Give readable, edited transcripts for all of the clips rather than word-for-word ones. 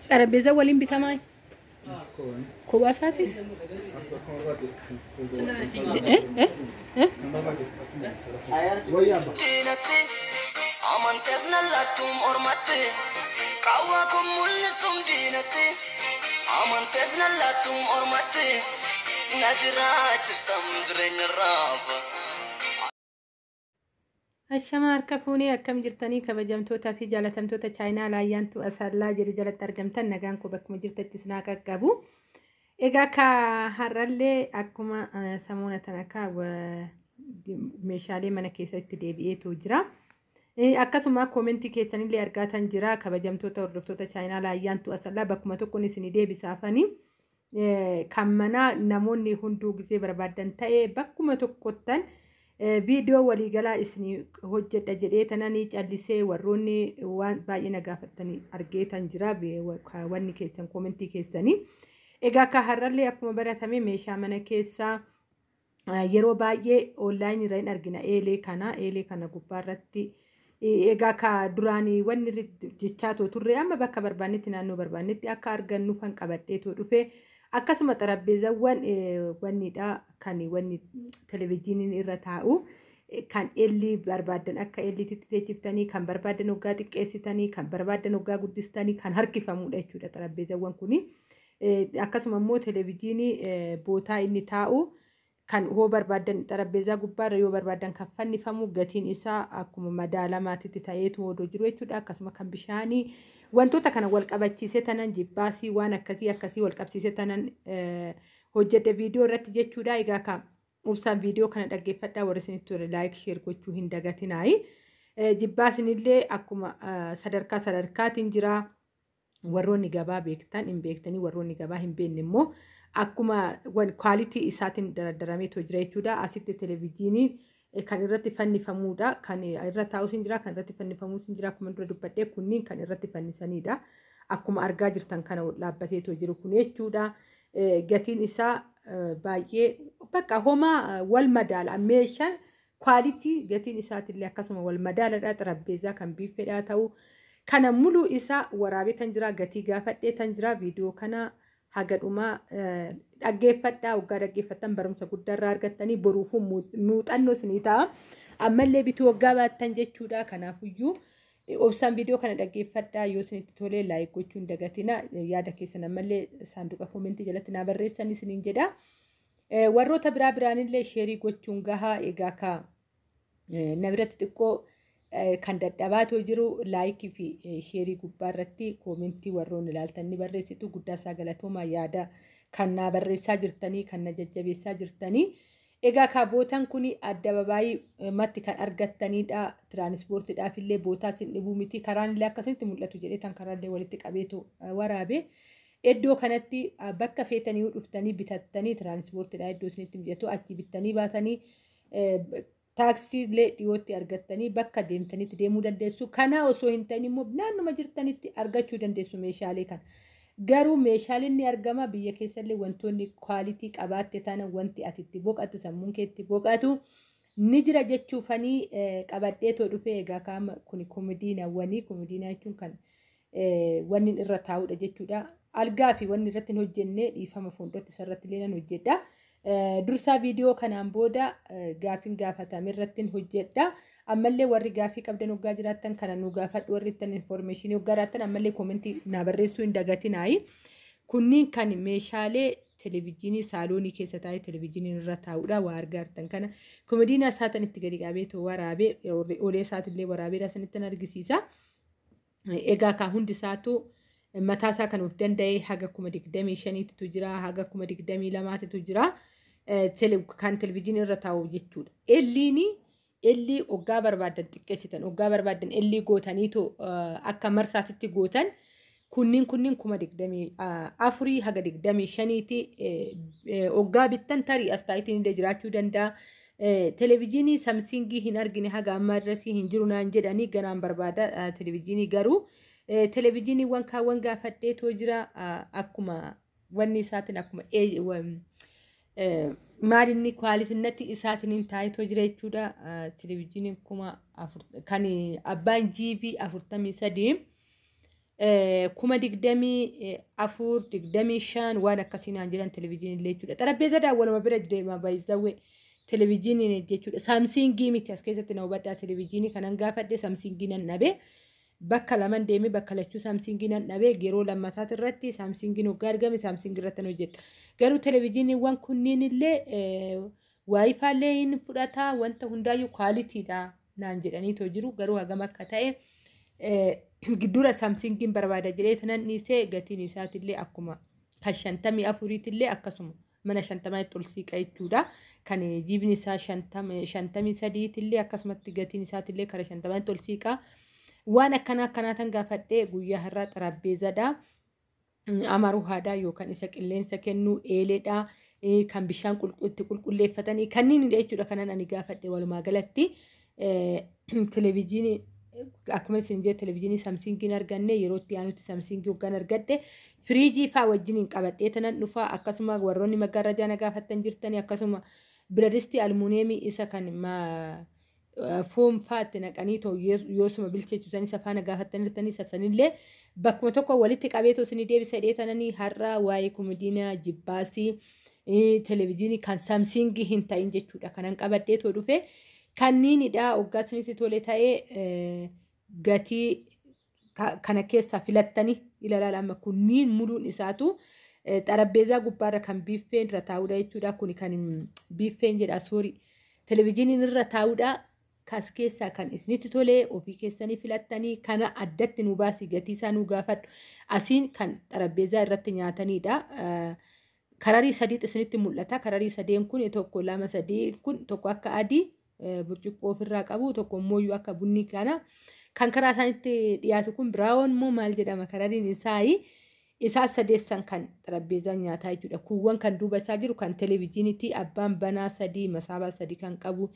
Xarapheezaa waliin bitamaa? Kophaa isaati? Eh? Eh? Eh? Diinatti amantees nallattuum ormatti, qaawwaa kun mul'istuun diinatti amantees nallattuum ormatti, na jiraachistam jireenya raafa. Ashama harka fuunee, akkam jirtanii kabajamtootaa fi jaalatamtoota chaayinaa laayyaantu asallaa jedhu jalatti argamtan? Nagaan koo bakkuma jirtatti isin haa qaqqabu. Egaa ka har'allee akkuma samuuna tan akka meeshaalee mana keessatti deebi'eetu jira. Akkasuma koomentii keessanillee argaatan jira, kabajamtoota hordoftoota chaayinaa laayyaantu asallaa, bakkuma tokkoon isin deebisaafanii. Kan mana namoonni hunduu gisee barbaadan ta'ee bakkuma tokkottan viidiyoo waliigalaa isin hojjedha jedhee tananii callisee, warroonni waan baay'ee na gaafattanii argeetan jira wanni keessan koomentii keessanii. Egaa akka har'allee akkuma baratame meeshaa mana keessaa yeroo baay'ee onlaayinii irra hin argina, eelee kana gubbaa irratti. Egaa ka duraanii wanni jechaa too turre, amma bakka barbaannetti, naannoo barbaannetti akka argannu kan qabadheetoo dhufe. Akkasuma xarapheezawwan wannidha, kan wanni televizyiiniin irra taa'u, kan ellii barbaadan akka elliititti teechiftanii, kan barbaadan hoggaa xiqqeessitanii, kan barbaadan hoggaa guddistanii kan harkifamudha jechuudha xarapheezawwan kuni. Akkasuma immoo televizyiinii bootaa inni taa'u kan hoo barbaadan xarapheezaa gubbaarra yoo barbaadan kan fannifamu, gatiin isaa akkuma madaalamaatitti ta'eetu odoo jiru jechuudha. Akkasuma kan bishaanii, wantoota kana wal qabachiisee tanan, jibbaasii waan akkasii akkasii wal qabsiisee tanan hojjedhe viidiyoo irratti jechuudha. Egaa ka obsaan viidiyoo kana dhaggeeffadhaa, warri isinitti tole like, share gochuu hin dagatinaayi. Jibbaasinillee akkuma sadarkaa sadarkaatiin jira. Warroonni gabaa beektan hin beektanii, warroonni gabaa hin beekne immoo akkuma quality isaatiin daraddarameetu jira jechuudha. Asitti televizyiiniin kan irratti fannifamuudha. Kan irra taa'us hin jira, kan irratti fannifamuus hin jira. Akkuma dura dubbadhee, kunniin kan irratti fannisanidha. Akkuma argaa jirtan kana dhaabbateetu jiru kun jechuudha. Gatiin isaa baay'ee bakka homaa wal madaala. Meeshaan quality gatiin isaatillee akkasuma wal madaaladha. Xarapheezaa kan biiffedhaa ta'u. Kana muluu isaa waraabee tan jira, gatii gaafadhee tan jira. Viidiyoo kana haga dhumaa dhaggeeffadhaa. Waggaa dhaggeeffattan barumsa guddaa irraa argattanii boruufuu muuxannoo isinii ta'a. Ammallee bituu waggaa baattan jechuudha. Kanaafuyyuu obsaan viidiyoo kana dhaggeeffadhaa. Yoo isinitti tolee like gochuu hin dagatina. Yaada keessan ammallee saanduqa koomentii jalatti naa barreessan isiniin jedha. Warroota biraa biraanillee share gochuun gahaa. Egaa ka na biratti xiqqoo kan dadhabaatoo jiru like fi share gubbaa irratti koomentii warroonni ilaaltan ni barreessitu, guddaa isaa galatoomaa, yaada kan naa barreessaa jirtanii, kan na jajjabeessaa jirtanii. Egaa ka bootaan kun addababaayii matti kan argattanidha. Tiraanispoortiidhaaf illee bootaa isin dhibuu miti. Karaan illee akkasitti mul'atu jedhee tan karaallee walitti qabeetu waraabe. Iddoo kanatti bakka feetanii dhuftanii bitattanii, tiraanispoortiidhaa iddoo isinitti mijatu achi bittanii baatanii, taaksiilee dhiyootti argattanii bakka deemtanitti deemuu dandeessu. Kana osoo hin ta'in immoo naannuma jirtanitti argachuu dandeessu meeshaalee kana. Garuu meeshaaleen ni argama biyya keessallee, wantoonni quality qabaatte taana wanti ati itti boqatu, sammuun kee itti boqatu ni jira jechuufanii qabadheetoo dhufee. Egaa kaama kun koomediinawwanii, koomediinaa jechuun kan wanni irra taa'udha jechuudha. Algaa fi wanni irratti hin hojjenne, dhiifama, fuulduratti isarratti illee nan hojjedha. Dursaa viidiyoo kanaan booda gaafiin gaafatame irratti hojjedha. Ammallee warri gaafii qabdan hoggaa jiraattan, kana nu gaafadhu warri ittiin information hoggaa jiraattan, ammallee koomentii na barreessuu hin dagatinaayi. Kunniin kan meeshaalee televizyiinii saaloonii keessa taa'ee televizyiiniin irra taa'udha, waa argaa jirtan kana. Komediinaa isaatiin itti gadi qabee waraabee, olee isaatillee waraabeedha, sanitti argisiisa. Egaa kaa hundi isaatu mataa isaa kan of danda'e haga 25,000titu jira, haga 22,000titu jira. Kan televizyiinii irra taa'u jechuudha. Elliini ellii hoggaa barbaadan xiqqeessitan, hoggaa barbaadan ellii gootaniitu akka marsaatitti gootan. Kunniin 24,000 haga 25ti hoggaa bittan, tarii astaayitiin illee jiraachuu danda'a. Televizyiinii Samsungii hin argine, haga ammaa irratti hin jiru naan jedhanii, ganaan barbaada televizyiinii. Garuu televizyiiniiwwan kaawwan gaafadheetoo jira, akkuma wanni isaatiin, akkuma maalinni qualitynatti isaatiin hin taa'etoo jira jechuudha. Televizyiiniin 4,000 kan abbaan GB 43 24,000, 25,000 waan akkasii naan jedhan televizyiinii illee jechuudha. Xarapheezzaadhaan waluma bira deema baay'isawwee televizyiiniin jechuudha. Saamsiingii miti, as keessatti na hubadhaa, televizyiinii kanan gaafadhe saamsiingii nan dhabe. Bakka laman deemee bakka lachuu saamsiingii nan dhabe. Yeroo lammataati irratti saamsiingiin hoggaa argame saamsiingii irratti nan hojjedha. Garuu televizyiiniiwwan kunniin illee waayifaallee hin fudhataa, wanta hundaayyuu quality dha naan jedhaniitoo jiru. Garuu hagam akka ta'e giddura saamsiingiin barbaada jedhee tanan dhiisee. Gatiin isaatillee akkuma kan 54tillee akkasuma mana 50tti ol siiqa jechuudha. Kan jiibni isaa 53tillee akkasumatti gatiin isaatillee kara 50tti ol siiqa. Waan akkana akkanaa tan gaafadhee guyyaa har'aa xarapheezzaadha. Amaruhaadha yookaan isa qilleensa kennu eeleedha. Kan bishaan itti qulqulleeffatanii kanneen jechuudha kanan ani gaafadhe. Walumaa galatti televizyiinii akkuma isin jedhe televizyiinii samsiingiin arganne. Yeroo itti aanutti samsiingii hoggaan argadhe firiijii faa wajjiniin qabadhee tanan dhufa. Akkasuma warroonni maggaarrajaa na gaafattan jirtanii, akkasuma biradistii almuuniyeemii isa kan foon faatti naqanii too yoosuma bilcheessu isa faana gaafattan jirtanii, sanillee bakkuma tokko walitti qabeetoo isinii deebisa hidhee tananii. Har'a waa'ee komodiinaa, jibbaasii, televizyiinii kan samsiingii hin ta'in jechuudha kanan qabadhee too dhufe kanniinidha. Hoggaa isinitti tole ta'ee gatii kana keessaa filattanii ilaalaa. Amma kunniin muluun isaatu xarapheezaa gubbaarra kan biiffeen irra taa'udha jechuudha. Kuni kan biiffeen jedha, sorry, televizyiiniin irra taa'udha. Kas keessaa kan isinitti tolee ofii keessanii filattanii kana addatti nu baasii, gatii isaa nu gaafadhu. Asiin kan xarapheezaa irratti nyaatanidha. Kararii sadiitu isinitti mul'ata. Kararii sadeen kun tokko, lama, sadii. Kun tokko akka adii burcuqqoo ofirraa qabu, tokko immoo akka bunni kana. Kan karaa isaanitti dhiyaatu kun brown moo maal jedhama karariin isaayi. Isaa sadeessan kan xarapheezaan nyaataa jechuudha. Kuuwwan kan duuba isaa jiru kan televizyiiniiti. Abbaan banaa sadii, masaabaa sadii kan qabu,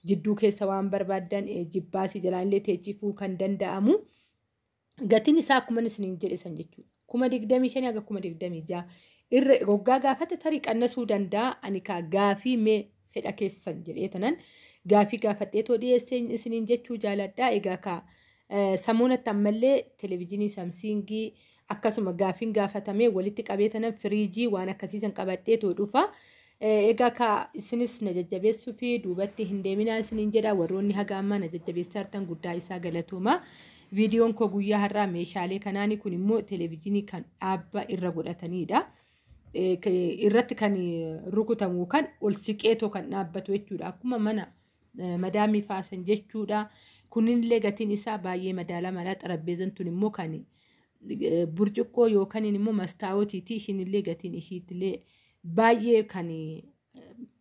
jidduu keessa waan barbaaddan jibbaasii jalaallee teechifuu kan danda'amu. Gatiin isaa akkuma isiniin jedhe san jechuudha. 25,000 haga 26,000 irra goggaa gaafate tarii qannasuu danda'a. Ani kaa gaafii mee fedha keessan jedhee tanan gaafii gaafadheetoo dhiyeessee isiniin jechuu jaaladha. Egaa kaa samuunatti ammallee televizyiinii samsiingii akkasuma gaafiin gaafatamee walitti qabee tanan firiijii waan akkasiisan qabadheetoo dhufa. Egaa kaa isinis na jajjabeessuu fi duubatti hin deeminaa isiniin jedha. Warroonni haga ammaa na jajjabeessaa jirtan guddaa isaa galatooma. Viidiyoon koo guyyaa har'aa meeshaalee kanaani. Kun immoo televizyiinii kan dhaabba irra godhatanidha. Irratti kan rukutamu kan ol siqeetoo kan dhaabbatu jechuudha. Akkuma mana madaamii faasan jechuudha. Kunillee gatiin isaa baay'ee madaalamaadha. Xarapheezaan tun immoo kan burcuqqoo yookaan immoo mastaawotiiti. Ishiinillee gatiin ishiitillee baay'ee kan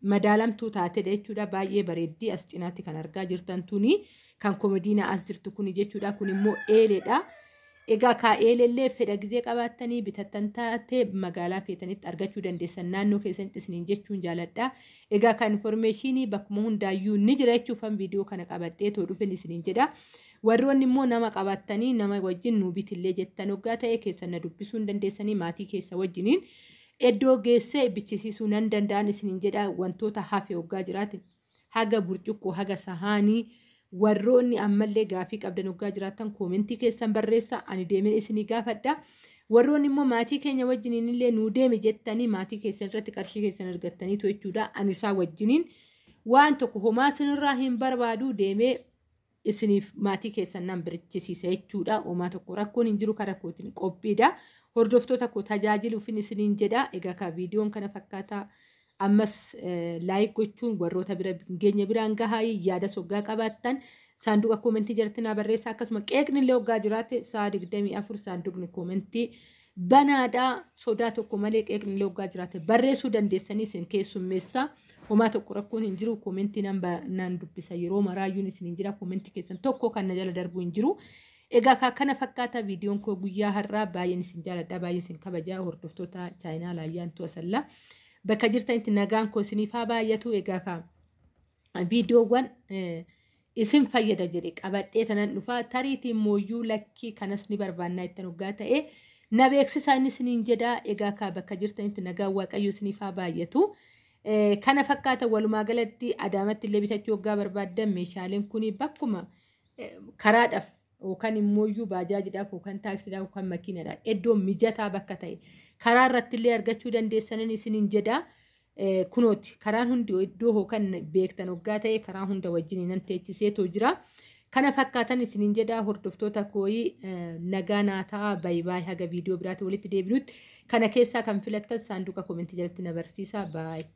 madaalamtuu taatedha jechuudha. Baay'ee bareeddii as cinaatti kan argaa jirtan tuni kan komodiinaa as jirtu kuni jechuudha. Kun immoo eeleedha. Egaa kaa eelellee fedha gizee qabaattanii bitattan taate magaalaa feetanitti argachuu dandeessan naannoo keessanitti isiniin jechuun jaaladha. Egaa kan information bakkuma hundaayyuu ni jira jechuufan viidiyoo kana qabadhee too dhufen isiniin jedha. Warroonni immoo nama qabaattanii nama wajjin nuu bitillee jettan hoggaa ta'e keessan na dubbisuu hin dandeessanii, maatii keessa wajjiniin iddoo geessee bichisiisuu nan danda'an isiniin jedha. Wantoota hafe hoggaa jiraate, haga burcuqqoo, haga sahaanii, warroonni ammallee gaafii qabdan hoggaa jiraattan comment keessan barreessa, ani deemee isinii gaafadha. Warroonni immoo maatii keenya wajjiniin illee nuu deemi jettanii maatii keessan irratti qarshii keessan argattaniitu jechuudha. Ani isaa wajjiniin waan tokko homaa isinirraa hin barbaadu, deemee isiniif maatii keessan nan birichisiisa jechuudha. Homaa tokko rakkoon hin jiru, karaa kootiin qophiidha. Hordoftoota koo tajaajiluufin isiniin jedha. Egaa ka viidiyoon kana fakkaataa. Ammas like gochuun warroota bira geenya biraan gahaa. Yaada hoggaa qabaattan saanduqa comment jalatti naa barreessa. Akkasuma qeeqni illee hoggaa jiraate sa'a 24 saanduqni comment banaadha. Sodaa tokko malee qeeqni illee hoggaa jiraate barreessuu dandeessanii, isin keessummeessa. Homaa tokko rakkoon hin jiru, comment nan dubbisa yeroo maraayyuun isin jira. Comment keessan tokko kan na jala darbu hin jiru. Egaa kana fakkaata viidiyoon koo guyyaa har'aa. Baay'een isin jaaladha, baay'een isin kabajaa, hordoftoota chaayinaa Laayyaantu Asallaa. Bakka jirtanitti nagaan koo isiniif haa baay'atu. Egaa ka viidiyoowwan isin fayyada jedhe qabadhee tanan dhufa. Tariitiin mooyyuu lakkii kanas ni barbaannaa ittiin hoggaa ta'e na beeksisaa inni isiniin jedha. Egaa ka bakka jirtanitti nagaan Waaqayyo isiniif haa baay'atu. Kana fakkaata walumaa galatti. Adaamatti illee bitachuu hoggaa barbaaddan meeshaaleen kun bakkuma karaadhaaf Yookaan immooyyuu baajaajiidhaaf yookaan taaksiidhaaf yookaan makiinadhaaf iddoo mijataa bakka ta'e karaa irratti illee argachuu dandeessanin isiniin jedha. Kunooti karaan hundi iddoo yookaan beektan hoggaa ta'e karaa hunda wajjin nan teechiseetoo jira. Kana fakkaatan isiniin jedha, hordoftoota kooyii, nagaa naa ta'a, bye bye, haga viidiyoo biraatti walitti deebinutti. Kana keessaa kan filattan saanduqa koomentii jalatti na barsiisa, bye.